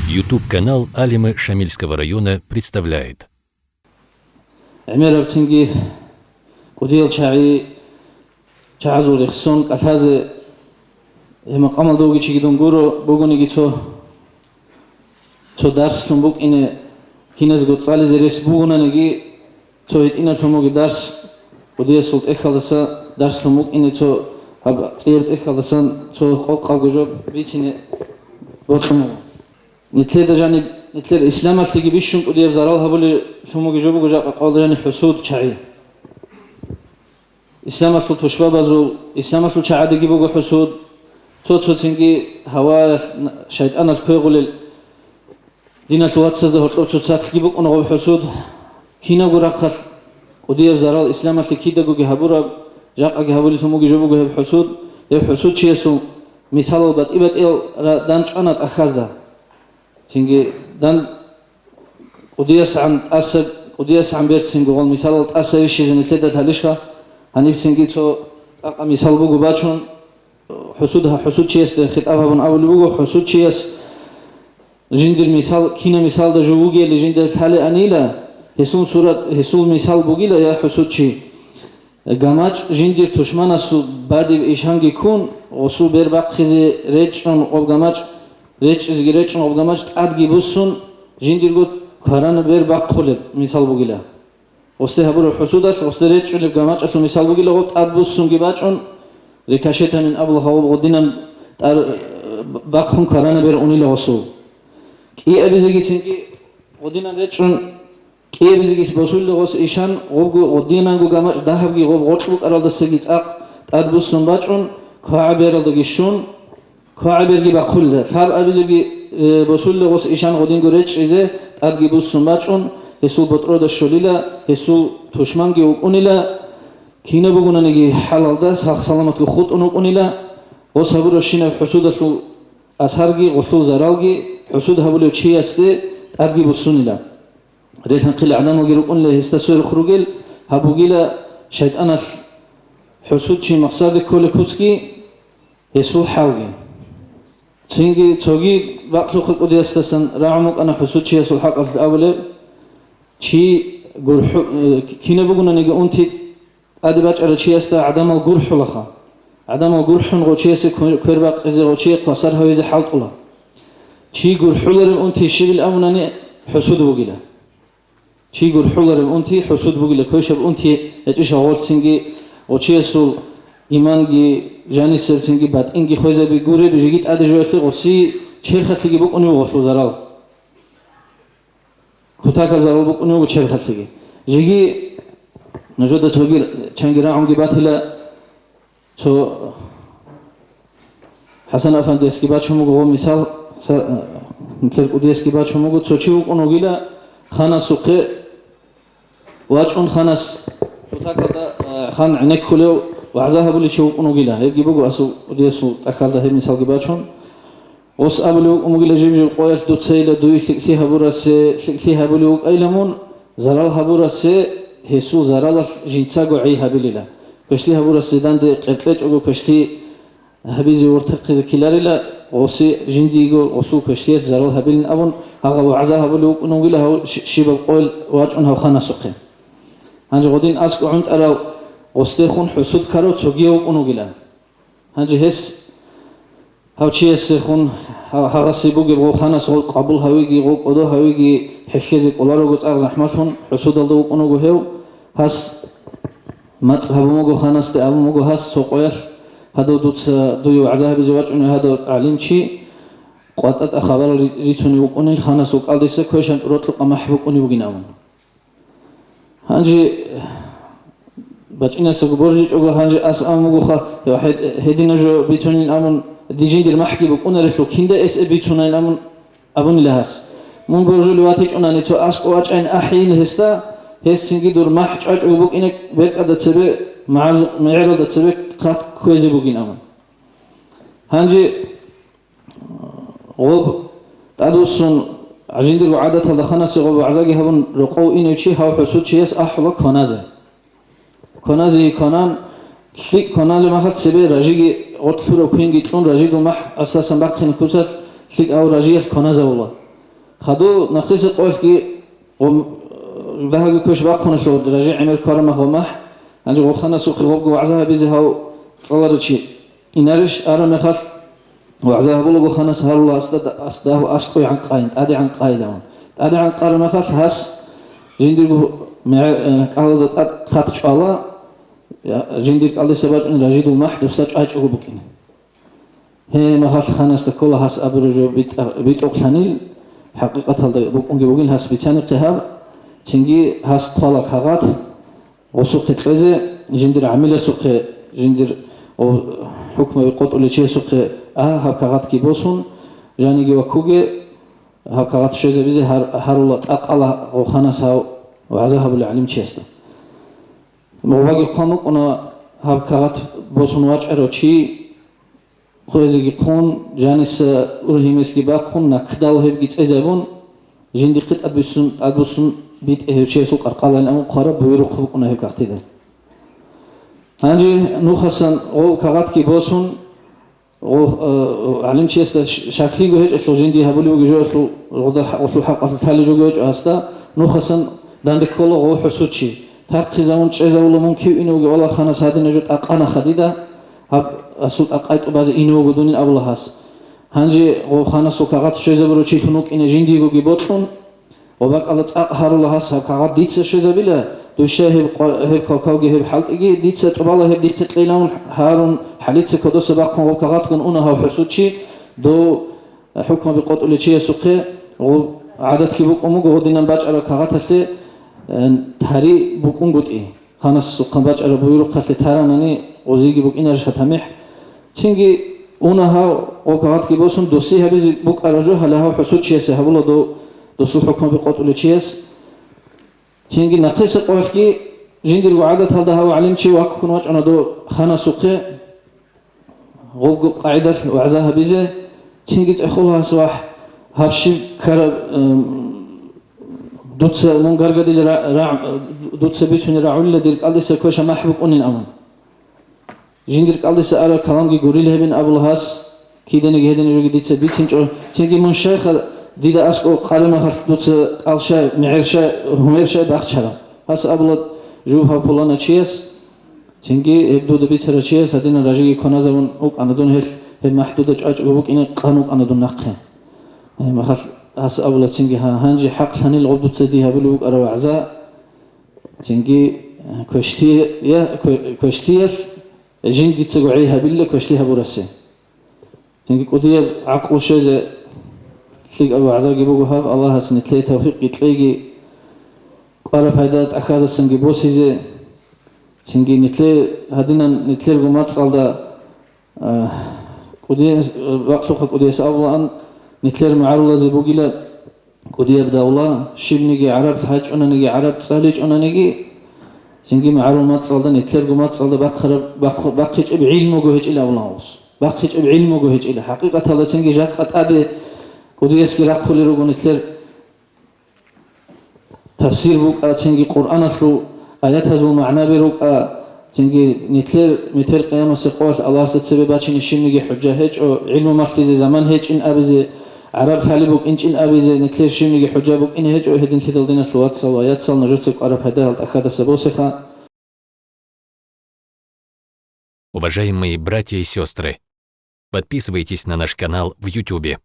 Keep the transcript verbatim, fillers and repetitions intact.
YouTube-канал Алимы Шамильского района представляет. ГӀемераб цинги кӀудиял чагӀи, чагӀазул рехсон кӀалъазе, гьеб макъамалда вугев чиги дун гуро, бугониги цо, цо дарслъун букӀине, киназго цӀализе рес бугонаниги, цо гьитӀиналъун бугеб дарс, кӀудиясул тӀехьалдаса дарслъун букӀине, цо гьаб цӀияб тӀехьалдасан цо къокъабго жо бицине бокьун буго. Нилъеда жаниб, нилъер исламалъеги бищун кӀудияб зарал гьабулелъун бугеб жо буго жакъа къоялда жаниб хӀусуд чагӀи. Исламалъул тушбабазул, исламалъул чагӀадеги буго хӀусуд, цо-цоцинги гьаваялъ, шайтӀаналъ квегъулел. Диналъул вацазда гьоркьоб цоцалъги букӀуна гъоб хӀусуд. Кинабго рахъалъ кӀудияб зарал исламалъе кидагоги гьабураб, жакъаги гьабулелъун бугеб жо буго гьеб хӀусуд. Гьеб хӀусудчиясул мисалал батӀи-батӀиял ра-, данчӀвана тӀахьазда. Цинги дан кӀудиясгӀан тӀаса, кӀудиясгӀан берцинго гъол мисалал тӀаса вищизе нилъеда лъалищха? Гьаниб цинги цо цӀакъа мисал буго бачун, хӀусуд-, хӀусудчиясда хитӀаб гьабун абулеб буго, хӀусудчияс жиндир мисал, кина мисалда жо вугели жинда лъалеанила, гьесул сурат, гьесул мисал бугила, я хӀусудчи. ГамачӀ жиндир тушманасул бадиб ишанги ккун, гъосул бер бахъизе речӀчӀун гъоб гамачӀ, речӀчӀизеги речӀчӀун гъоб гамачӀ тӀадги буссун, жиндирго кваранаб бер бахъулеб мисал бугила. Гъосде гьабураб хӀусудалъ, гъосде речӀчӀулеб гамачӀалъул мисал бугила, гъоб тӀад буссунги бачӀун, рикошетамин абула гьаб гъодинан тӀад, э, бахъун кваранаб бер унила гъосул. КӀиабизегицинги гъодинан речӀчӀун, КӀиабизеги босулила гъос ишан, гъобго гъодинанго гамачӀ дагьабги гъоб гъоркь букӀаралдасаги цӀакъ тӀад буссун бачӀун, квагӀабералдаги щун, квагӀаберги бахъулила. Лъабабилебги, э, босулила гъос ишан гъодинго речӀчӀизе, тӀадги буссун бачӀун, гьесул ботӀрода щолила, гьесул тушманги вукӀунила, кинаб бугонаниги хӀалалда сах-саламатго хутӀун вукӀунила, гъос гьабурабщинаб хӀусудалъул асарги, гъолъул заралги хӀусуд гьабулев чиясде тӀадги буссунила. Релъанхъил гӀадамалги рукӀунила гьесда сверухъ ругел, гьаб бугила шайтӀаналъ хӀусудчи максарде кколеб куцги, гьесул хӀалги. Цинги цоги бакълъухъа кӀудиясдасан рагӀун букӀана хӀусудчиясул хӀакъалъулъ абулеб, чи гурхӀу-, э, кинаб бугонаниги унти тӀаде бачӀарав чиясда гӀадамал гурхӀулаха. ГӀадамал гурхӀун гъов чиясе квер-, квер бакъизе, гъов чие хвасар гьавизе хӀалтӀула. Чи гурхӀулареб унти щибил абунани хӀусуд бугила. Чи гурхӀулареб унти хӀусуд бугила, квешаб унти гьечӀищ гъолъцинги, гъов чиясул иманги, жанисебцинги, батӀинги хвезаби гуреб, жеги тӀаде жоялъе гъосие черхалъиги букӀунеб гъолъул зарал. Кутакаб зарал букӀунеб буго черхалъиги. Жеги нужеда цоги чанги рагӀунги батила, цо ХӀасан афандиясги бачун буго гъо мисал, ца-, нилъер кӀудиясги бачун буго, цо чи вукӀун вугила ханасухъе вачӀун, ханас кутакалда, а, хан гӀенеккулев вагӀза гьабулев чи вукӀун вугила. Гьебги буго асул кӀудиясул тӀахьалда гьеб мисалги бачун. Гъос абулев вукӀун бугила жиб-жиб къоялъ дуцайила дуе лъикӀлъи гьабурасе, лъикӀлъи гьабулев вукӀайила мун, зарал гьабурасе, гьесул заралалъ жинцаго гӀей гьабилила. Квешлъи гьабурасе данде къеркьечӀого квешлъи гьабизе вортахъизе ккеларила, гъосе жиндиего гъосул квешлъиялъ зарал гьабилин абун, гьагъав вагӀза гьабулев вукӀун вугила гьав щи-, щибаб къоялъ вачӀун гьав ханасухъе. Гьанже гъодин аскӀо гӀунтӀарав гъосдехун хӀусуд ккарав цогияв вукӀун вугила. Гьанже гьес гьав чиясехун гьа-, гьагъасе бугеб гъов ханас гъов къабул гьавиги, гъов кӀодо гьавиги хӀехьезе кӀоларого цӀакъ захӀмалъун хӀусудалда вукӀун вуго гьев. Гьас мацӀ гьабун буго ханасде, абун буго гьас цо къоялъ, гьадав дуца дуе вагӀза гьабизе вачӀунев гьадав гӀалимчи къватӀатӀа хабар ри-, рицунев вукӀунел ханасул кӀалдиса квешан рокьукъа махӀ букӀунев бугин абун. Гьанже бачӀинасаго боржичӀого, гьанже ас абун бугоха, гьед-, гьединаб жо бицунин абун, дижиндир махӀги букӀунарелъул кинда эс бицунайин абун, абунила гьас. Мун боржулев ватичӀунани цо аскӀов вачӀайин ахӀейин гьесда, гьес цинги дур махӀ чӀвачӀого букӀине беркӀалда цебе, магӀарз-, мегӀералда цебе хъат кквезе бугин абун. Гьанже гъоб тӀадвуссун, жиндирго гӀадаталда ханасе гъоб вагӀзаги гьабун рокъов инев чи гьав хӀусуд чияс ахӀула кваназе. Кваназе кванан, лъикӀ кваналеб махалъ цебе ражиги гъоркь лъураб квинги кьун, ражиго махӀ асдасан бахъине куцалъ, лъикӀ гьав ражиялъ кваназавула. Хадув нахъисеб къоялъги гъом-, дагьабги квеш бахъуналъур, ражи гӀемер ккараб мехалъ гъомахь, гьанже гъоханасухъе гъобго вагӀза гьабизе гьав цӀаларав чи инарищ араб мехалъ, вагӀза гьабулаго ханас гьарула асда, асда, аскӀой гӀанкъайин, тӀаде гӀанкъайилан. ТӀаде гӀанкъараб мехалъ гьас жиндирго мегӀ-, э, кӀалалда тӀад хат чӀвала, я, жиндир кӀалдиса бачӀун ражидул махӀ досда чӀвачӀого букӀине. Гье, мехалъ ханасда ккола гьас абураб жо битӀа-, битӀухълъанил, хӀакъикъаталда букӀунги бугин гьас бицанихъе гьаб, цинги гьас хъвала кагъат гъосухъе кьезе, жиндир гӀамиласухъе, жиндир, о, хӀукмаби къотӀулев чиясухъе а гьаб кагъатги босун, жаниги ваккуге, гьаб кагъат щвезабизе гьар-, гьарула тӀакъала гъоханас гьав вагӀза гьабулев гӀалимчиясда. Гъобаги хъван букӀуна гьаб кагъат босун вачӀарав чи, хъвезеги хъун, жаниса ургьимесги бахъун, накдал гьебги цӀезабун, жиндихъе тӀадбуссун, тӀадбуссун битӀе гьев чиясул къаркъалайин абун хъвараб буюрухъ букӀуна гьеб кагътида. Гьанже нухасан гъов кагъатги босун, гъов, э, гӀалимчиясда ш-, шаклиго гьечӀелъул, жиндие гьабулев вугев жоялъул, гъолда хӀа-, гъолъул хӀакъалъулъ лъалеб жого гьечӀо гьасда, нухасан данде ккола гъов хӀусучи. Тархъизавун чӀезавула мун кив ине вугев, валлагь, ханас гьадинаб жо тӀакъанаха дида, гьаб асул тӀакъай тӀубазе ине вуго дунин абула гьас. Гьанже гъов ханасул кагъат щвезабурав чилъун вукӀине жиндиегоги бокьун, ва бакӀалда цӀакъ гьарула гьас гьаб кагъат дица щвезабила, дуй щай гьеб къва-, гьеб квалквалги гьеб хӀалтӀиги, дица тӀубала гьеб дихъе кьейилан гьарун, хӀалица кодоса бахъун гъов кагъатгун уна гьав хӀусучи, дов хӀукмаби къотӀулев чиясухъе, гъоб гӀадатги букӀун буго гъодинан бачӀараб кагъаталъе, э, тари букӀунгутӀи. Ханасухъан бачӀараб буюрухъалъе таранани, гъозиги букӀинарищ гьатамихӀ? Цинги уна гьав, гъоб кагъатги босун, досе гьабизе букӀараб жо гьале гьав хӀусучиясе гьабула дов, досул хӀукмаби къотӀулев чияс. Цинги нахъисеб къоялъги жиндирго гӀадаталда гьав гӀалимчи ваккун вачӀуна дов ханасухъе. Гъобго къагӀидалъ вагӀза гьабизе, цинги цӀехола гьас, вагь, гьаб щиб ккараб, эм, дуца мун гаргадил ра-, ра-, дуца бицунел рагӀулила дир кӀалдиса квеша махӀ букӀунин абун. Жиндир кӀалдиса араб каламги гурил гьебин абула гьас, киданиги гьединаб жоги дица бицинчӀо, цинги мун щайха дида аскӀов къаре махалъ дуца кӀал щай, мегӀер щай, гьумер щай бахчараб? Гьас абула жуб гьав пулана чияс, Цинги гьеб дуда бицарав чияс гьадинан ражиги кваназавун вукӀана дун, гьелъ гьеб махӀ дуда чӀвачӀого букӀине къан вукӀана дун нахъе. Гьеб мехалъ гьас абула цинги: «Гьа, гьанже хӀакълъанил гъоб дуца дие гьабулеб букӀараб вагӀза». Цинги, э, квешлъи-, я, кве-, квешлъиялъ жиндицаго гӀей гьабила квешлъи гьабурасе. Цинги кӀудияб гӀакълу щвезе лъикӀаб вагӀзаги буго гьаб, Аллагьас нилъее тавфикъги кьеги, кӀвараб пайда тӀахьазасанги босизе. Цинги нилъе гьадинан нилъерго мацӀалда, а, кӀудияс, бакълъухъа кӀудияс абулаан, нилъер магӀарулазе бугила кӀудияб давла, щибниги гӀараб лъачӀунаниги, гӀараб цӀаличӀунаниги, цинги магӀарул мацӀалда, нилъерго мацӀалда бахъараб, бахъ-, бахъичӀеб гӀилмуго гьечӀила абулан гъос. БахъичӀеб гӀилмуго гьечӀила. ХӀакъикъаталда цинги жакъа тӀаде кӀудиясги рахъулел руго нилъер тафсир букӀа, цинги Къуръаналъул аятазул магӀнаби рукӀа, цинги нилъер метер къиямасеб къоялъ Аллагьасда цебе бачине щибниги хӀужа гьечӀо, гӀилму малъизе заман гьечӀин абизе, гӀараб лъалеб букӀинчӀин абизе нилъер щибниги хӀужа букӀине гьечӀо, гьединлъидал диналъул вацал ва яцал нужеца кӀвараб пайда гьал тӀахьадаса босеха. Уважаемые братья и сестры, подписывайтесь на наш канал в Ютубе.